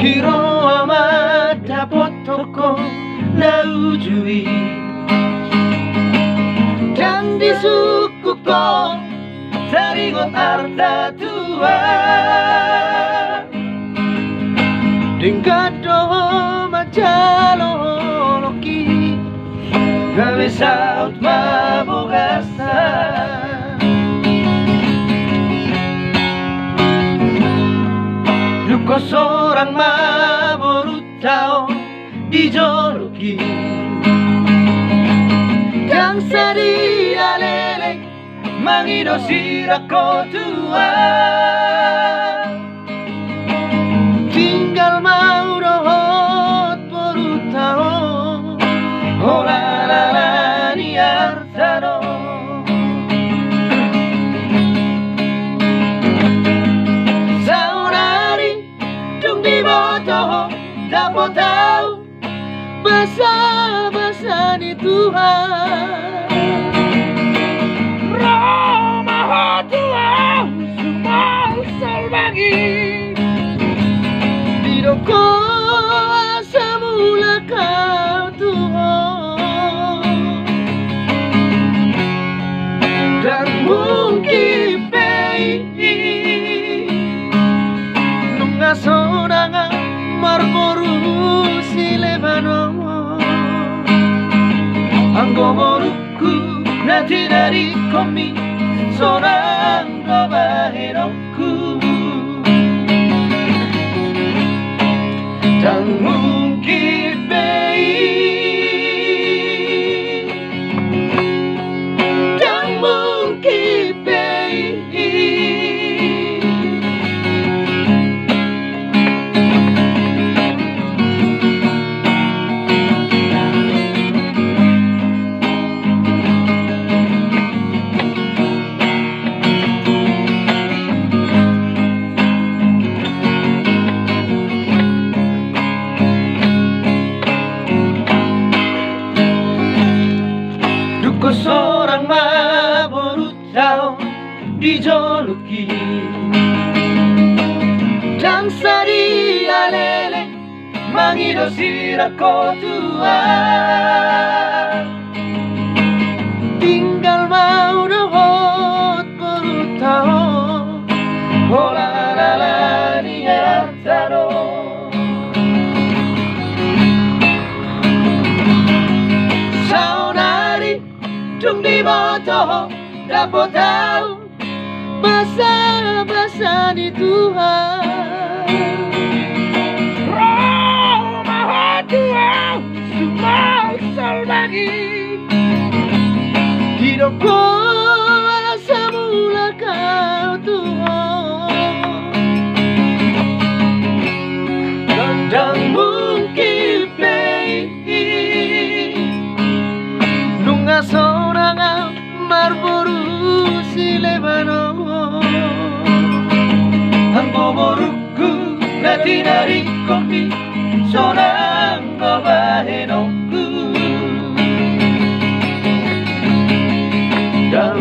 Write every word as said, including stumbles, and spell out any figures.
Di roha ma dapothon ho na uju i. Ndang disungkun ho taringot arta Tuhan. Denggan do ho manjalo holong i, gabe saut ma bogasna. Dungkon sorang ma borunta on di jolok i. Ndang sadia leleng mangido sirang ho Tuhan. Tinggal ma hudohot borunta on, holan ala ni arta do. Saonari dung diboto ho, dapot ahu basabasa ni Tuhan. Ro ma ho tu ahu sumausol bagi. Didok ho asa mulak ahu tu ho. Ndang mungkin be i. Nunga sonang ahu marboru sileban on. Anggo borungku na tinadingkonmi, sonang do bahenonku. Ndang mungkin be i. Ndang mungkin be i. Dungkon sorang ma borunta on di jolok i. Ndang sadia leleng mangido sirang ho Tuhan. Tinggal ma hudohot borunta on, holan ala ni arta do. Saonari dung diboto ho, dapot ahu basabasa ni Tuhan. Ro ma ho tu ahu sumausol bagi. Didok ho asa mulak ahu tu ho. Ndang mungkin be i. Nunga sonang ahu marboru sileban on. Anggo borungku na tinadingkonmi, sonang do bahenonku. Ndang